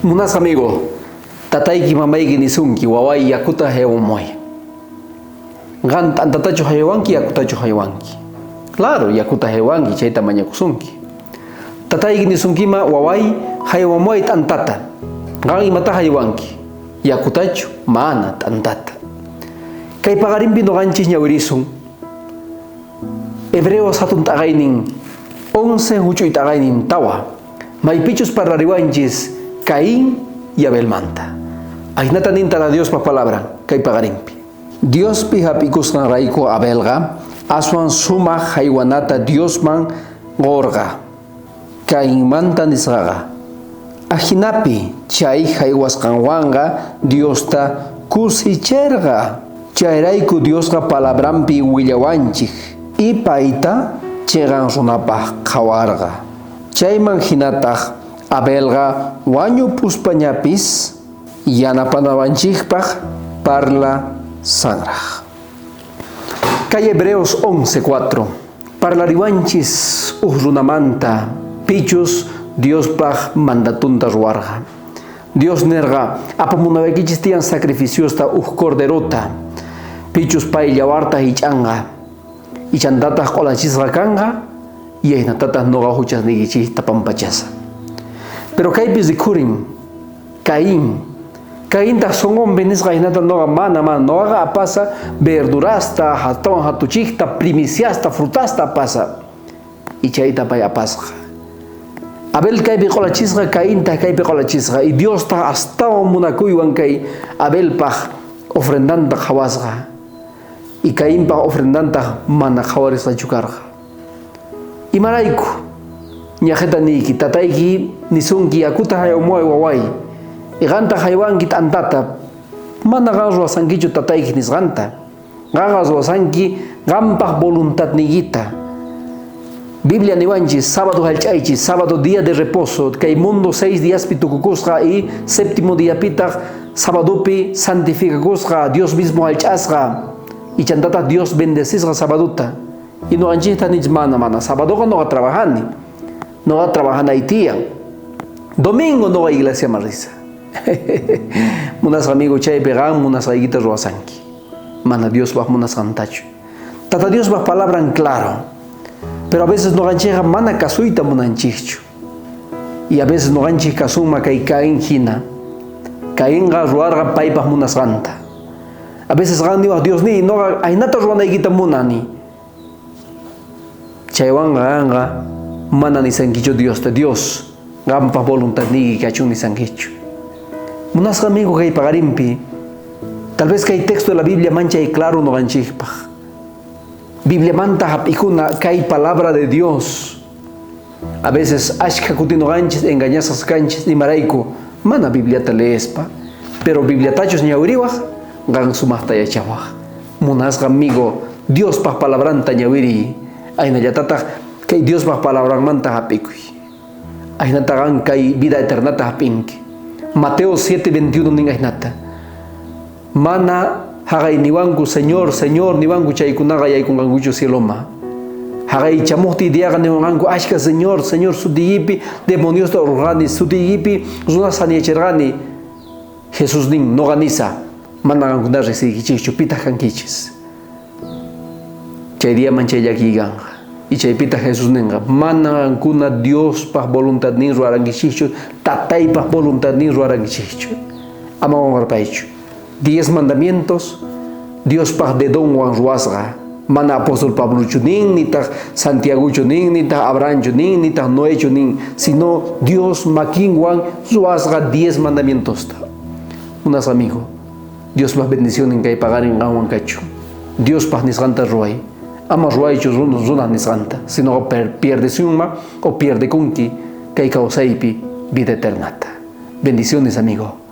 Munasqa amigo, tatayki mamayki nisunki, waway yakuta haywamuway. Qan t'antatachu haywanki, yakutachu haywanki? Claro, yakuta haywanki, chayta mañakusunki. Tatayki nisunkima, waway, haywamuway t'antata. Qan imata haywanki? Yakutachu? Mana, t'antata. Kay paqarinpi noqanchis ñawirisun. Hebreos hatun t'aqaynin 11 huch'uy t'aqaynin 4, maypichus parlariwanchis Caín y Abelmanta. Ajinata nin Tata Diospa palabran kay paqarinpi. Diospi jap'ikusqanrayku Abelqa aswan sumaj jaywanata Diosman qorqa, Cainmanta nisqaqa. Ajinapi chay jaywasqanwanqa Diosta kusicherqa. Chayrayku Diosqa palabranpi willawanchej y payta cheqan runapaj qhawarqa. Chayman jinataj Abelqa wañupuspañapis yanapanawanchejpaj parlashanraj. Kay Hebreos 11:4 parlariwanchis uj runamanta pichus Diospaj mandatunta ruwarqa. Dios nerqa, apamunawaykichis tiyan sacrificiosta uj corderota, pichus pay yawarta jich'anqa, ichantataj q'olachisqa kanqa, y ajinatataj noqa juchasniykichejta pampachasaj. Pero kaypi rikhurin Caín. Caintaj sonqonpi nisqa jinata noqa mana, mana, noqaqa apasa verdurasta, hatawan jatuchijta, primiciasta, frutasta apasa. Y chayta pay apasqa. Abel kaypi q'olachisqa, Caintaj kaypi q'olachisqa. Y Diostaj astawan munakuywan kay Abelpaj ofrendanta qhawasqa. Y Cainpaj ofrendantaj mana qhawarisqachu karqa. Imarayku? Ñaqheta niyki, tatayki nisunki yakuta haywamuway waway, y qantaq haywanki t'antata, mana qan ruwasankichu tatayki nisqanta. Qanqa ruwasanki qanpaj voluntadniykita. Biblia niwanchis, sábado hallch'aychis, sábado día de reposo, kay mundo 6 diaspi tukukusqa y séptimo diapitaq sabadopi santificakusqa, Dios mismo hallch'asqa, y chantataq Dios bendecisqa sabadota. Y noqanchejta ninchis, mana, mana, sabadoqa noqa trabajani, noqa trabajanay tiyan, domingo noqa iglesiaman risa. Munasqa amigo, chaypi qan munasqaykita ruwasanki, mana Diospaj munasqantachu. Tata Diospaj palabran claro, pero a veces noqanchejqa mana kasuyta munanchejchu. Y a veces noqanchej kasunma kay Caín jina. Cainqa ruwarqa paypaj munasqanta. A veces qan niwaj, Dios niy, noqa ajinata ruwanaykita munani. Chaywanqa qanqa mana nisankichu Diosta, Dios, qanpaj voluntadniyki kachun nisankichu. Munasqa amigo kay paqarinpi, tal vez kay texto de la Biblia manchay claro noqanchikpaq. Bibliamanta hap'ikuna kay palabra de Dios. A veces ashkha kuti noqanchis engañasqas kanchis imarayku mana Bibliata leespa, pero Bibliatachus ñawiriwaj, qan sumajta yachawaj. Munasqa amigo, Diospaj palabranta ñawiriy, ajinallatataj kay Diospaj palabranmanta jap'ikuy. Ajinata qan kay vida eternata jap'inki. Mateo 7:21 nin ajinata. Mana jaqay niwanku, Señor, Señor niwanku chaykunaqa yaykunqankuchu cieloma. Jaqay chamojtiy diaqa niwanqanku, ashka Señor, Señor sutiykipi demoniosta orqhani, sutiykipi runas saniyacherqani. Jesús nin, noqa nisa, mana qankuna rejsiykichejchu, pitaj kankichis. Chay diaman chay llakiy kanqa. Y chaypitaj Jesús nenqa, mana qankuna Diospaj voluntadnin ruwarankichejchu, Tataypaj voluntadnin ruwarankichejchu. Ama qonqarpaychu. 10 mandamientos Diospaj dedonwan ruwasqa. Mana apóstol Pablochu nin, nitaj Santiagochu nin, nitaj Abrahamchu nin, nitaj Noechu nin, sino Dios makinwan ruwasqa 10 mandamientosta. Munasqa amigo, Diospaj bendicionnin kay paqarin qanwan kachun. Diospaj nisqanta ruway. Ama ruwaychu runaj nisqanta, sino pierdesunman o pierdekunki kay kawsaypi vida eternata. Bendiciones, amigo.